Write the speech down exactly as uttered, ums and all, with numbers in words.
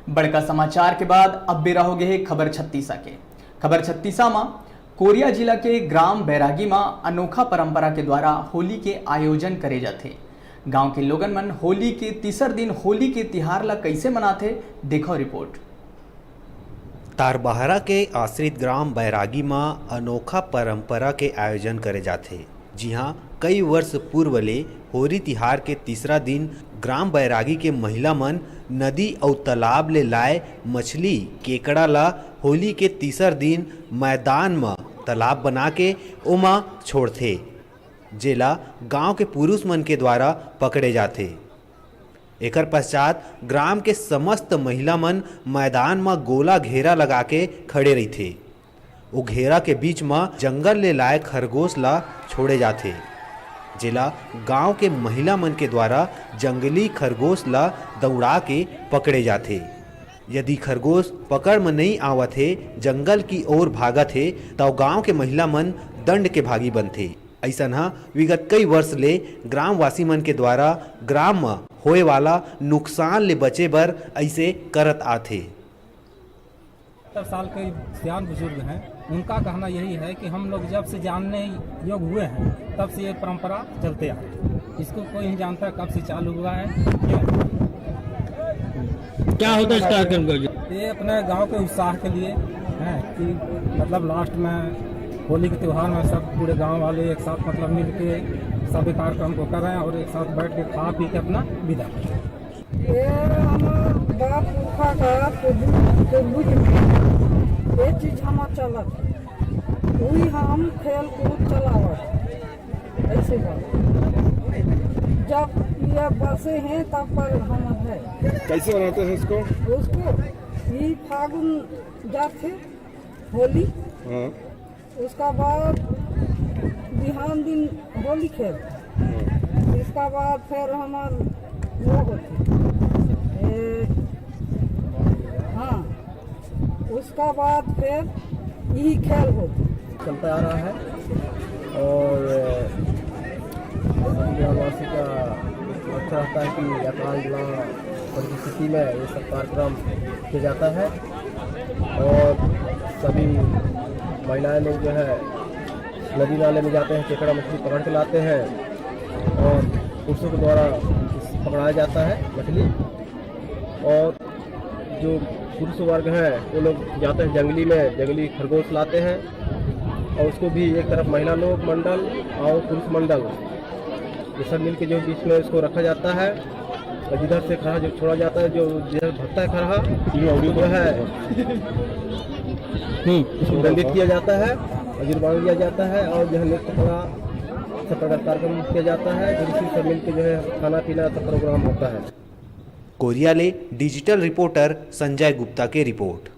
बड़का समाचार के बाद अब बेरा हो गे हे खबर छत्तीसा के। खबर छत्तीसा म कोरिया जिला के ग्राम बैरागी म अनोखा परंपरा के द्वारा होली के आयोजन करे जाथे। गांव के लोगन मन होली के तीसर दिन होली के तिहार ला कइसे मनाथे, देखो रिपोर्ट। तारबहारा के आश्रित ग्राम बैरागी म अनोखा परंपरा के आयोजन करे जाथे, जिहां कई वर्ष पूर्व ले होरी तिहार के तीसरा दिन ग्राम बैरागी के महिला मन नदी अउ तालाब ले लाए मछली, केकड़ा ला होली के तीसर दिन मैदान म तालाब बना के ओमा छोड़थे, जेला गांव के पुरुष मन के द्वारा पकड़े जाथे। एकर पश्चात ग्राम के समस्त महिला मन मैदान म गोला घेरा लगा के खड़े रहिथे। ओ घेरा के बीच म जंगल ले लाए खरगोश ला छोड़े जाथे, जेला गांव के महिला मन के द्वारा जंगली खरगोश ला दौड़ा के पकड़े जाथे। यदि खरगोश पकड़ म नइ आवत हे, जंगल की ओर भागत हे, तव गांव के महिला मन दंड के भागी बनथे। अइसन ह विगत कई वर्ष ले ग्रामवासी मन के द्वारा ग्राम म होए वाला नुकसान ले बचे बर अइसे करत आथे। सत्तर साल के सियान बुजुर्ग हैं, उनका कहना यही है कि हम लोग जब से जानने योग हुए हैं, तब से ये परंपरा चलते आ रही है। इसको कोई नहीं जानता कब से चालू हुआ है, क्यों। क्या होता है इस कार्यक्रम का? ये अपने गांव के उत्साह के लिए है कि मतलब लास्ट में होली के त्यौहार में सब पूरे गांव वाले एक साथ मतलब मिल के सभी कार्यक्रम को कर रहे हैं और एक साथ बैठ के खा पी के अपना विदा कर रहे हैं। ये हमार बाप पुरखा का पूर्वज में ये चीज हमार चलत है, वही हम खेल कूद चलावत है। ऐसे बात। जब ये बसे हैं तब पर हम है। कैसे बनाते हैं इसको? उसको ये फागुन जाते होली, हाँ। उसका बाद बिहान दिन होली खेल, इसका बाद फिर हमार वो होते, ए, हाँ, उसका बाद फिर यही खेल होते। चलता आ रहा है और बिहारवासी का अच्छा रहता है कि अकाल ना परिस्थिति में ये सब कार्यक्रम किया जाता है और सभी महिलाएं लोग जो है नदी नाले में जाते हैं, केकड़ा मछली पकड़ के लाते हैं और पुरुषों के द्वारा पकड़ाया जाता है मछली। और जो पुरुष वर्ग है वो लोग जाते हैं जंगली में, जंगली खरगोश लाते हैं और उसको भी एक तरफ महिला लोग मंडल और पुरुष मंडल ये सब मिलके जो बीच में उसको रखा जाता है और जिधर से खरहा जो छोड़ा जाता है, जो जिधर भरता है खरहा, जो है उसको दंडित किया जाता है और जुर्माना दिया जाता है और जो है नृत्य कला सब प्रकार कार्यक्रम किया जाता है। जो इसी सब मिलके जो है खाना पीना सब प्रोग्राम होता है। कोरिया ले डिजिटल रिपोर्टर संजय गुप्ता के रिपोर्ट।